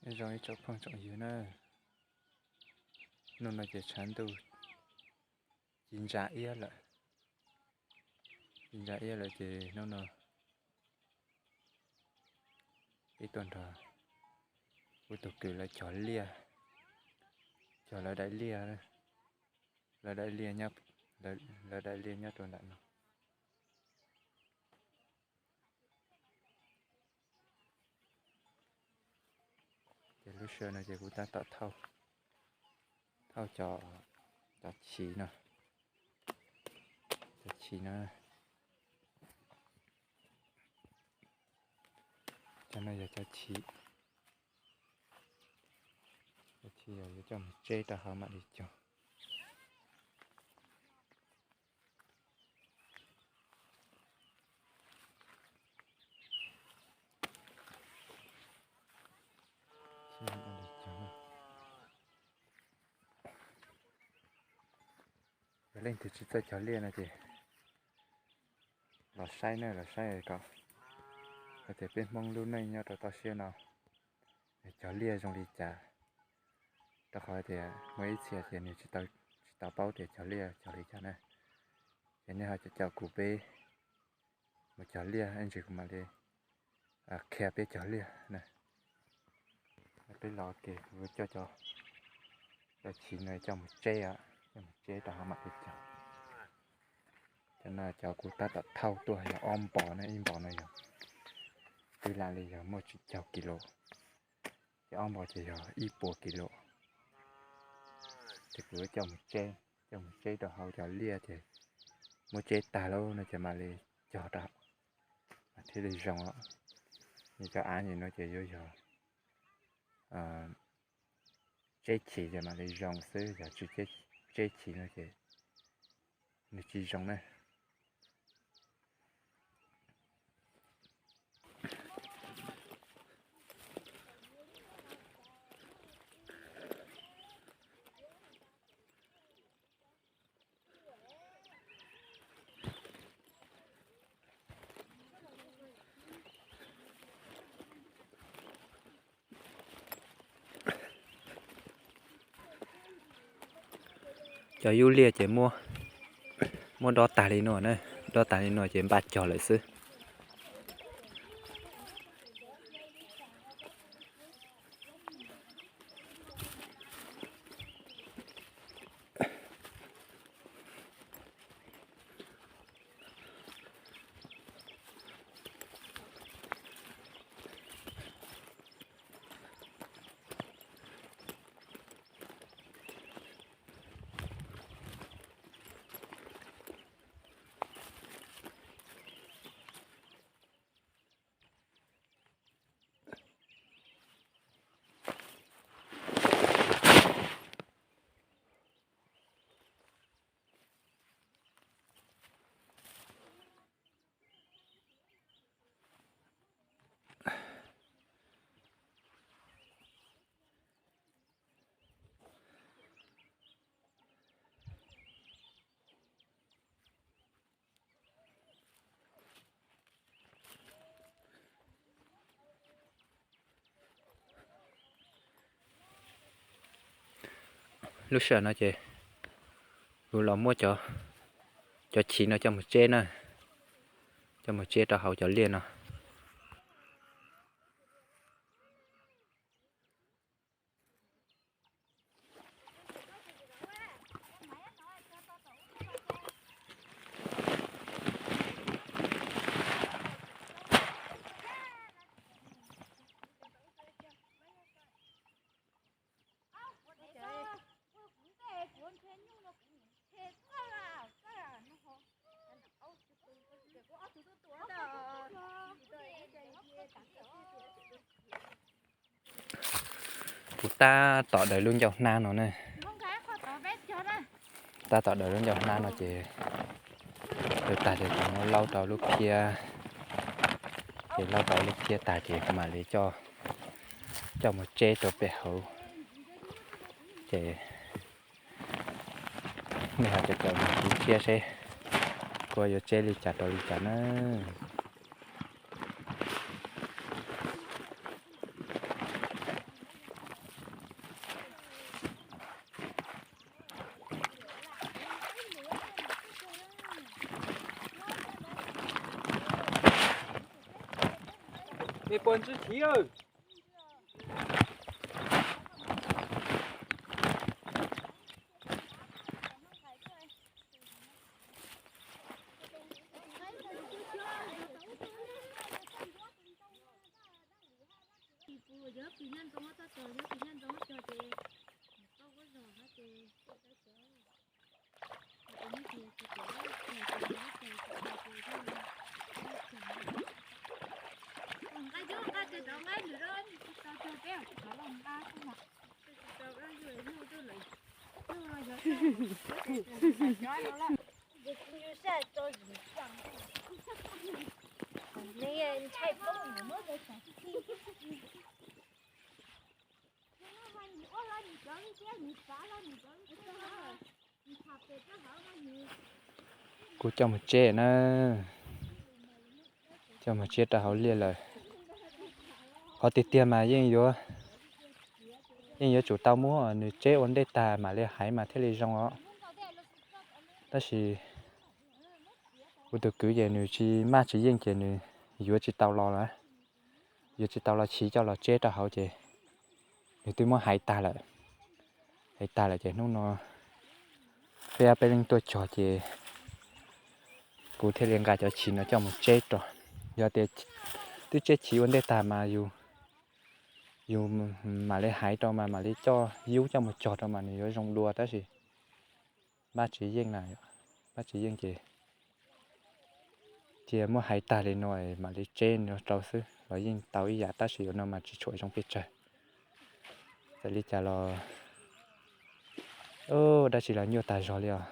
Nyob zoo ib tsoom phooj tsoom ywg na, hnub no ces tshav ntuj ci ntsa iab lawm, ci ntsa iab lawm ces hnub no peb tuaj nrog kuv tus kwv lawv cog liaj, cog lawv daim liaj, lawv daim liaj, lawv daim liaj nyob rau ntawm no. Ces lub sij hawm no ces kuv tab tom thauj, thauj cov, cov chiv no, cov chiv no, cov no yog cov chiv, cov chiv yog yuav coj mus tseb rau hauv mam li cog. Yog leej twg tsis txawj cog liaj no ces los saib na, los saib kom hais tias peb Hmoob lub neej nyob rau toj siab no cog liaj zoo li cas. Rau qhov tias muaj ib txhia ces nws tsis tau paub tias cog liaj cog li cas na. Ces nej ho caum kuv peb mus cog liaj ib ntsis kuv mam li qhia peb cog liaj na. Peb los ces kuv coj cov, cov chiv no coj mus tseb, coj mus tseb rau hauv mam li cog. Cov no cov kuv tab tom thauj tuaj yog ob npos na, ib npos no yog twb lam li yog muaj tsib caug kis lus, ces ob npos ces yog ib puas kis lus. Ces kuv coj mus tseb, coj mus tseb rau hauv cov liaj ces muab tseb tag lawm no ces mam li cog rau, thiaj li zoo. Nws cov av nim no ces yuav yog tseb chiv ces mam li zoo xwb, yog tsis tseb chiv no ces nws tsis zoo na. Cov yub liaj ces muab, muab dob tag li no na, dob tag li no ces npaj cog lawm xwb. Lub sij hawm no ces kuv los muab cov, cov chiv no coj mus tseb na, coj mus tseb rau hauv cov liaj no. Kuv tab tom daws lub ncauj hnab no ne. Tab tom daws lub ncauj hnab no ces, daws tag ces kuv muab laub rau lub khiab, ces laub rau lub khiab tag ces kuv mam li coj, coj mus tseb rau pem hauv. Ces nej ho caum caum kuv thiab seb kuv yuav tseb li cas rau li cas na. Me puas ntsib chiv? Kuv coj mus tseb na, coj mus tseb rau hauv liaj lawm. Qhov tiag tiag mas yeej yuav, yeej yuav tsum tau muab nws tseb ua ntej tag mam li haiv mas thiaj li zoo os. Tab sis kuv tus kwv ces nws tsis maj tsis yeej ces nws yuav tsis tau los lawm, yuav tsis tau los chiv coj los tseb rau hauv ces nws twb muab haiv tag lawm. Haiv tag lawm ces hnub no peb ob peb leeg tuaj cog ces kuv thiaj li nqa cov chiv no coj mus tseb rau. Yog tias twb tseb chiv ua ntej tag mas yus, yus mam li haiv rau mas mam li coj yub coj mus cog rau mas nws yuav zoo dua tab sis maj tsis yeej na, maj tsis yeej ces cia muab haiv tag li no mam li tseb no rau xwb los yeej tau ib yam tab sis yuav no mas tsis tshua zoo pes tsawg. Txawm li cas los dab tsi los nyuaj tag zog li os.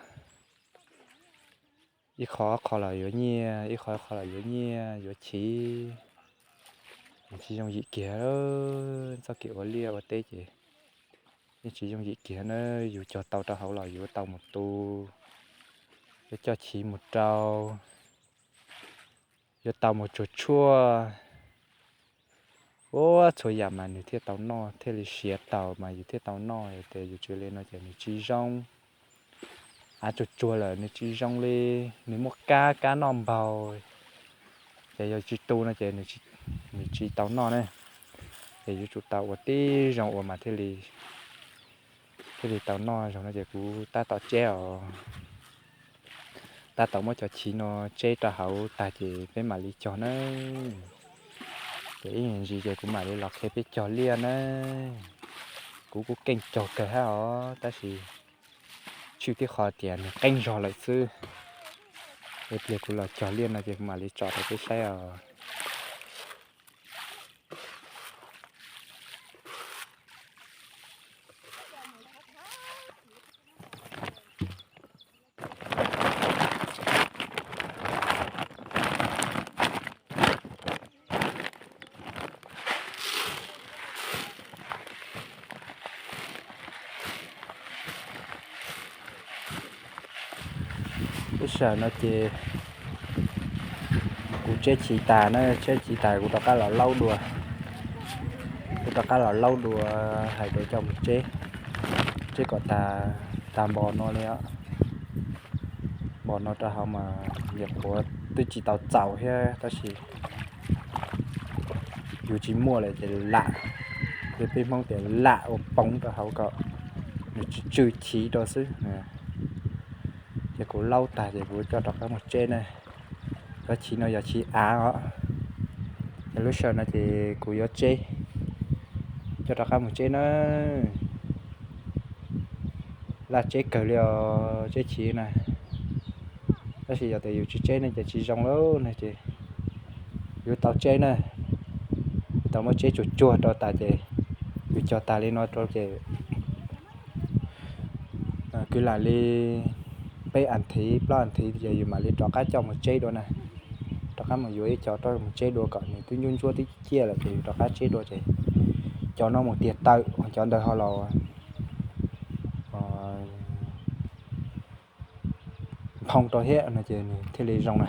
Ib qho ob qho los yuav nyiaj, ib qho ob qho los yuav nyiaj yuav chiv. Nws tsis yooj yim kiag, txoj kev ua liaj ua teb ces yeej tsis yooj yim kiag na. Yus cog tau rau hauv los yuav tau mus tu, yuav coj chiv mus rau, yuav tau mus tsuag tshuaj. Ua txhua yam mas nws thiaj tau noj thiaj li siav taus mas yus thiaj tau noj, ces yus tsis li no ces nws tsis zoo. Av tsuag tsuag lawm nws tsis zoo li, nws muaj kab, kab noj npaug, ces yog tsis tu no ces nws tsis tau noj ne. Ces yuav tsum tau ua tib zoo ua mas thiaj li, thiaj li tau noj zoo no ces kuv tab tom tseb os. Tab tom muab cov chiv no tseb rau hauv tag ces peb mam li cog na. Ces ib me ntsis ces kuv mam li los qhia peb cog liaj na. Kuv kuj keej cog kawg hab os tab sis tshwj tib qho tias nws qeeb zog lawm xwb. Ib pliag kuv los cog liaj no ces kuv mam li tso rau peb saib os. Lub sij hawm no ces kuv tseb chiv tas na, tseb chiv tas kuv rov qab los laub dua. Kuv rov qab los laub dua hais tias coj mus tseb, tseb kom tag, tag npo no li os. Npo no rau hauv mas nyuam qhuav twb tsis tau txaus thiab tab sis yus tsis muaj lawm ces lam, ces peb Hmoob tias lam ua poov rau hauv kom nws tsw chiv rau xwb. Ces kuv laub tag ces kuv coj rov qab mus tseb na. Cov chiv no yog chiv av os. Ces lub sij hawm no ces kuv yuav tseb, coj rov qab mus tseb na. Laj tseb kawg li os tseb chiv na. Tab sis yog tias yus tsis tseb ne ces tsis zoo lawm ne ces yuav tau tseb na. Yuav tau muab tseb tsuag tsuag rau tas ces yus cog tas li no rau ces kwv lam li peb as thiv plaub as thiv ces yus mam li rov qab coj mus tseb dua na. Rov qab mus yuav ib co rau mus tseb dua kom nws twb ntsuab ntsuab twb ciaj lawm ces yus rov qab tseb dua ces cov no mus tiag tawm, cov ntawd ho los nphoo rau thiab no ces nws thiaj li zoo na.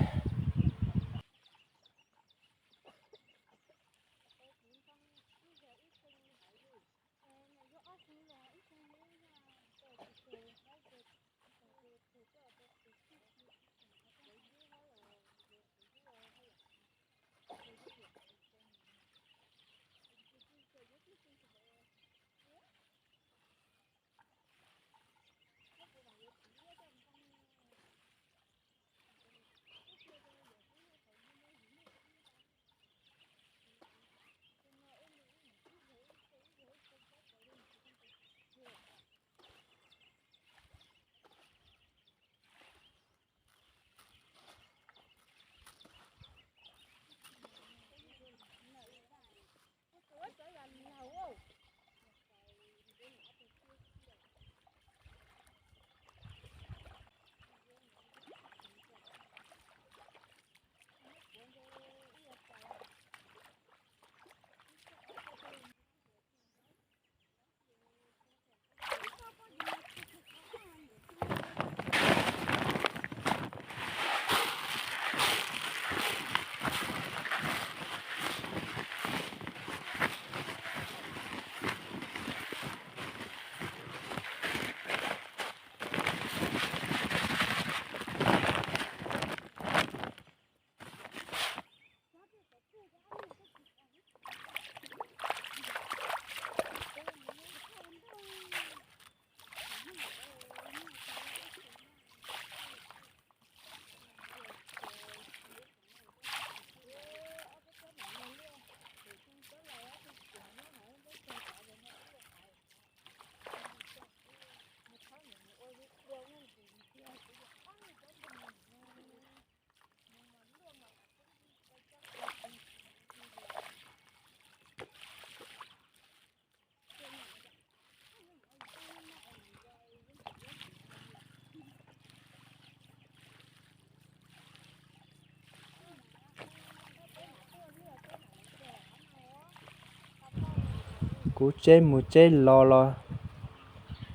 Kuv tseb mus tseb los los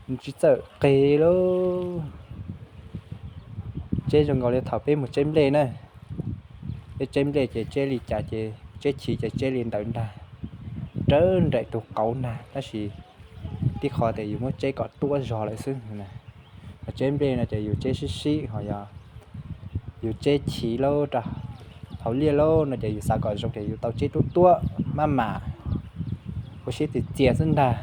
nws tsis txawj qis lauj. Tseb zoo nkaus li thaum peb mus tseb nplej na. Peb tseb nplej ces tseb li cas ces tseb chiv ces tseb li ntawd ntag, raws nraim tus qauv ntag, tab sis tib qhov tias yus muab tseb kom tuab zog lawm xwb. Ho tseb nplej no ces yus tseb sib sib, ho yog yus tseb chiv lauj, rau hauv liaj lauj no ces yus xav kom zoo ces yus tau tseb tuab tuab maj mam, ua siab txias txias xwb ntag,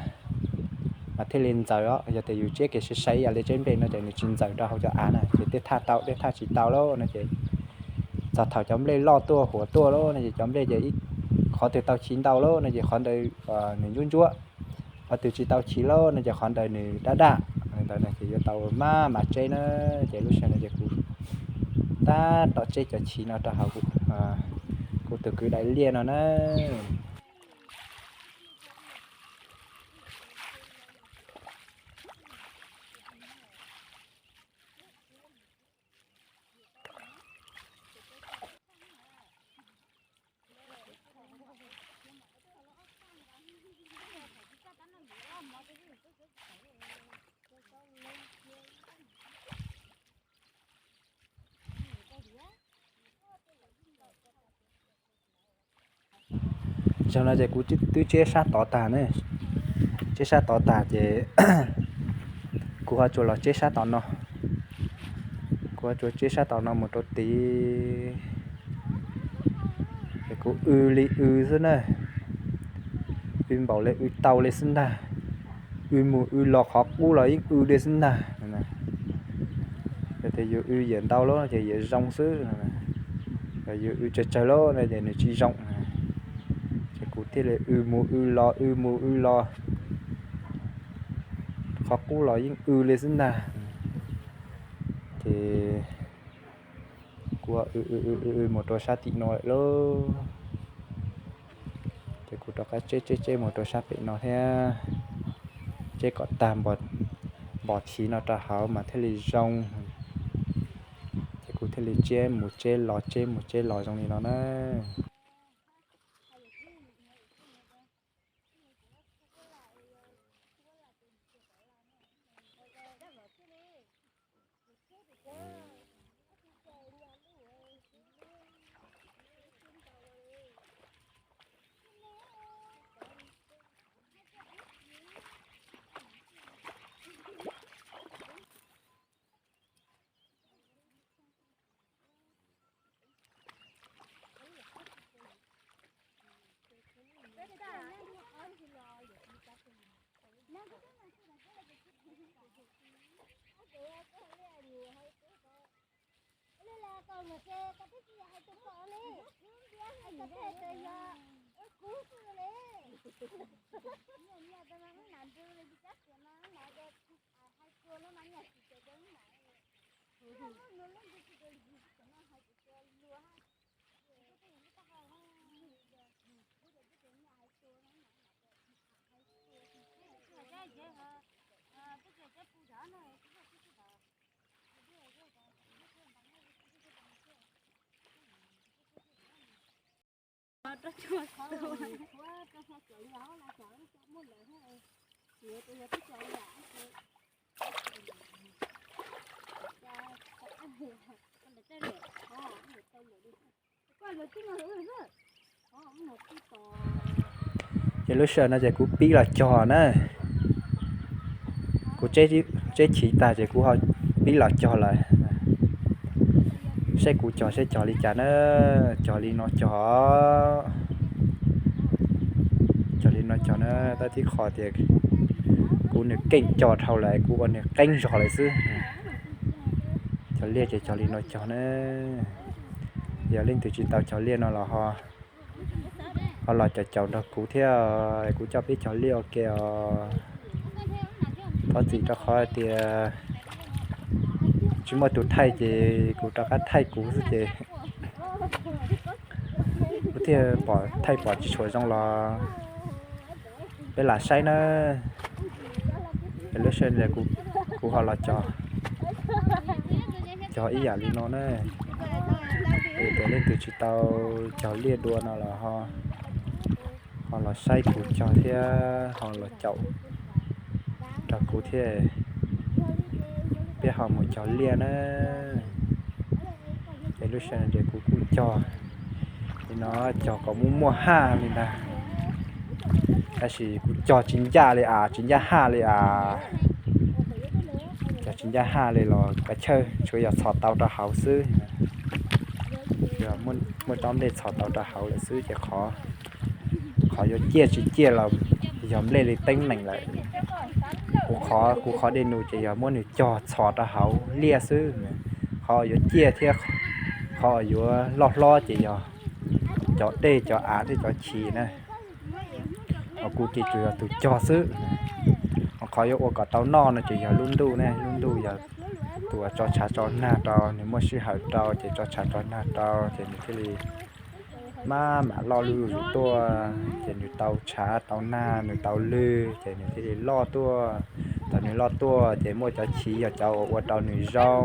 mas thiaj li ntxaws os. Yog tias yus tseb kev sai sai ib yam li tseb nplej no ces nws tsis ntxaws rau hauv cov av na, ces tej thaj tau tej thaj tsis tau lauj no ces txog thaum cov nplej loj tuaj huam tuaj lauj no ces cov nplej ces qhov twg tau chiv ntau lauj no ces qhov ntawd nws ntsuab ntsuab, qhov twg tsis tau chiv lauj no ces qhov ntawd nws daj daj. Li ntawd no ces yuav tau maj mam tseb na. Ces lub sij hawm no ces kuv tab tom tseb cov chiv no rau hauv kuv tus kwv daim liaj no na. Zaum no ces kuv twb tseb sab tod tag ne, tseb sab tod tag ces kuv ho tsuas los tseb sab tom no. Kuv ho tsuas tseb sab tom no mus rau tid, ces kuv w li w xwb na, w npaum li w tau li xwb ntag, w mus w los qhov qub los yeej w li xwb ntag. Yog tias yus w yiam ntau lawm ces yiam zoo xwb, yus w tsawg tsawg lawm no ces nws tsis zoo. Ces kuv thiaj li w mus w los w mus w los, qhov qub los yeej w li xwb ntag. Ces kuv w w w w mus rau sab tim no lawm lauj. Ces kuv rov qab tseb tseb tseb mus rau sab pem no thiab, tseb kom tag npos chiv no rau hauv mas thiaj li zoo. Ces kuv thiaj li tseb mus tseb los tseb mus tseb los zoo li no na. Ces lub sij hawm no ces kuv pib los cog na. Kuv tseb chiv tag ces kuv ho pib los cog lawm. Saib kuv cog saib cog li cas na. Cog li no cog, cog li no cog na, tab tib qho tias kuv nws keej cog dhau lawm, kuv ua nws qeeb zog lawm xwb. Cog liaj ces cog li no cog na. Yog leej twg tsis tau cog liaj no los ho los caum caum nrog kuv thiab, kuv coj peb cog liaj ua ke os. Thov txim rau qhov tias tsis muaj tus thaij ces kuv rov qab thaij kuv xwb ces kuv thiaj pom thaij pom tsis tshua zoo los peb lam saib na. Es lub sij hawm no kuv ho los cog, cog ib yam li no na. Es leej twg tsis tau cog liaj dua no los ho Ho los saib kuv cog thiab ho los caum rau kuv thiab, peb ho mus cog liaj na. Ces lub sij hawm no ces kuv kuj cog li no, cog kom muaj muaj haj li ntag, tab sis kuv cog tsis ncaj li as, tsis ncaj haj li as. Cog tsis ncaj haj li los kav chawj, tsuas yog txhos tau rau hauv xwb. Yog muaj tsob nplej txhos tau rau hauv lawm xwb ces qhov yuav ciaj tsis ciaj los yog nplej li teeb meem lawm. Kuv qhov, kuv qhov dej num ces yog muab nws cog txhos rau hauv liaj xwb. Qhov yuav ciaj thiab qhov yuav loj hlob ces yog cov dej cov av thiab cov chiv na. Ho kuv ces tsuas yog tus cog xwb. Ho qhov yuav ua kom tau noj no ces yog lub ntuj ne, lub ntuj yog tus uas tso tshav tso nag rau, nws muaj sij hawm rau ces tso tshav tso nag rau ces nws thiaj li maj mam loj zuj zus tuaj. Ces nws tau tshav tau nag, nws tau lwg ces nws thiaj li loj tuaj. Thaum nws loj tuaj ces muaj cov chiv yog cov uas ua rau nws zoo,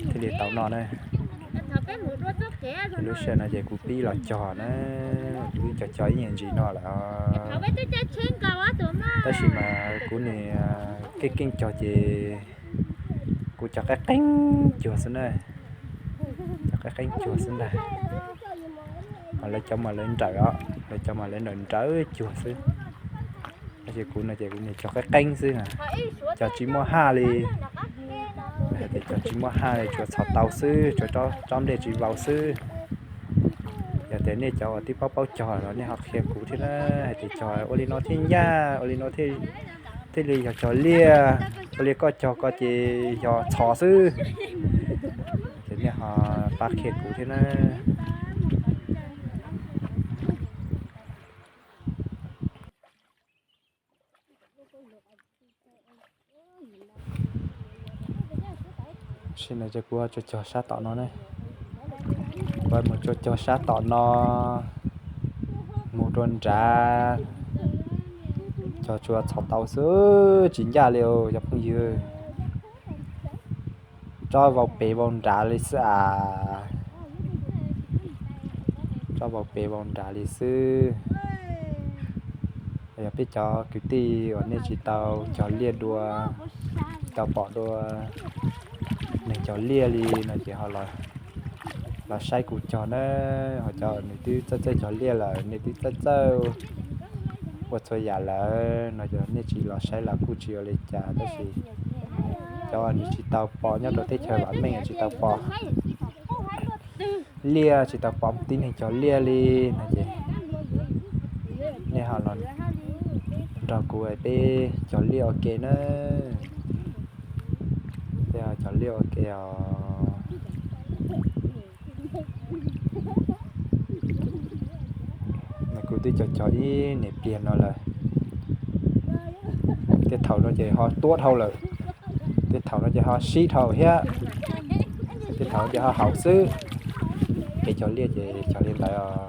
thiaj li tau noj na. Lub sij hawm no ces kuv pib los cog na, kuv pib cog cog ib nyuag ntsis no lawm. Tab sis mas kuv niam keej keej cog ces kuv cog qeeb qeeb cuag xwb na, cog qeeb qeeb cuag xwb ntag. Mas lawv cov mas lawv nrawm os, lawv cov mas lawv nrawm nrawm cuag xwb. Tab sis kuv no ces kuv niam cog qeeb qeeb xwb, cog tsis muaj haj li. Hais tias cog tsis muaj haj li, tsuas txhos tau xwb, tsuas tsob nplej tsis vau xwb. Yog tias nej cov uas twb paub paub cog los nej ho qhia kuv thiab na, hais tias cog ua li no thiaj ncaj, ua li no thiaj li yog cog liaj, ua li koj cog ko ces yog txhos xwb. Ces nej ho pab qhia kuv thiab na. Sim no ces kuv tsuas cog sab tom no ne, kuv mus tsuas cog sab tom no, mus rau nrad, cog tsuas txhos tau xwb, tsis ncaj li os cov phooj ywg. Tsob vau pes vau nrad li xwb as, tsob vau pes vau nrad li xwb. Yog peb cov kwv tij uas nej tsis tau cog liaj dua, tsis tau pom dua neeg cog liaj li no ces ho los saib kuv cog na. Ho cov nws twb txawj txawj cog liaj lawm, nej twb txawj txawj ua txhua yam lawm no ces nej tsis los saib los kuj tsis ua li cas, tab sis cov nws tsis tau pom nyob rau teb chaws vam meej tsis tau pom liaj, tsis tau pom tib neeg cog liaj li no ces nej ho los nrog kuv peb cog liaj ua ke na. Peb cog liaj ua ke os. Kuv twb cog cog ib niam pliag no lawm. Tej thaum no ces ho tuab dhau lawm, tej thaum no ces ho sib dhau thiab, tej thaum no ces ho haum xwb. Kev cog liaj ces cog li ntawd os.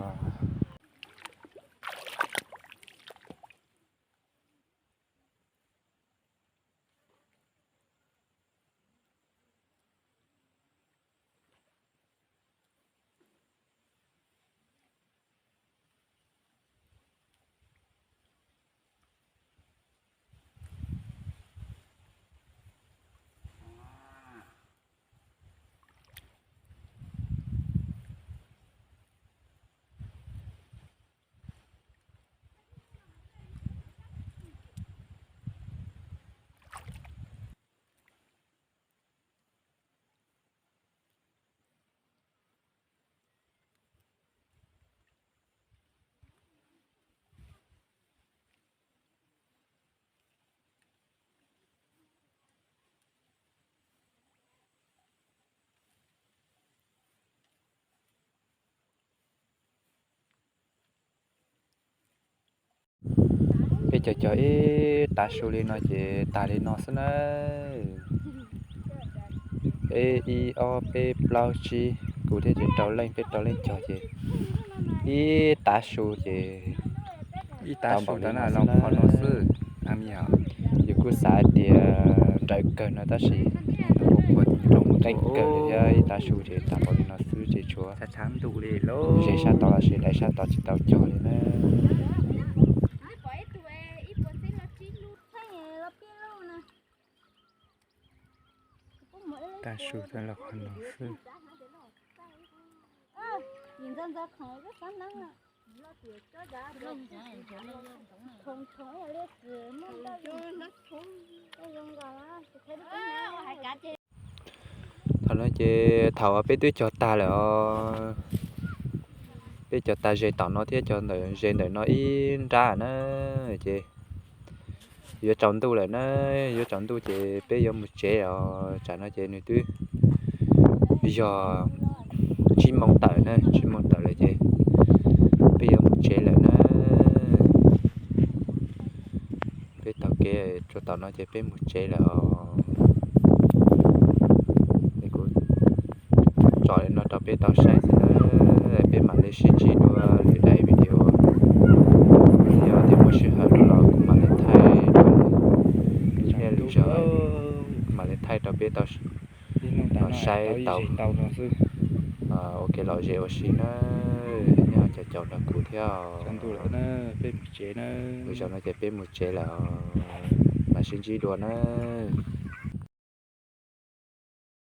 Peb cov cog ib tav su li no ces tag li no xwb na. Peb ib ob peb plaub tsib, kuv thiab ces rau leej, peb rau leej cog ces ib tav su ces ib tav su tau npaum li no xwb. Yus kuj xav tias nrawm kawg no tab sis qeeb kawg li thiab, ib tav su ces tau npaum li no xwb ces tshuav ze sab tod los sis daim sab tod tsis tau cog li na. Su tau los qhov no xwb. Thaum no ces thaum peb twb cog tag lawm os, peb cog tag ze tom no thiab cog ntawm ze ntawm no ib nrab na, ces yuav tsaus ntuj lawm na, yuav tsaus ntuj ces peb yuav mus tsev os. Tsam no ces nws twb yog tsib moos tawm na, tsib moos tawm lawm ces peb yuav mus tsev lawm na. Peb taug kev rau tom no ces peb mus tsev lawm os. Kuv tso li no rau peb tau saib xwb na, peb mam li sib ntsib dua lwm daim video. Yog tias muaj sij hawm rau los kuv mam li thaij rau nej lwm zaus, mam li thaij rau peb tau saib tau ua kev lom zem ua si na. Nyob caum caum nrog kuv thiab. Lwm zaus no ces peb mus tsev lawm, mam sib ntsib dua na.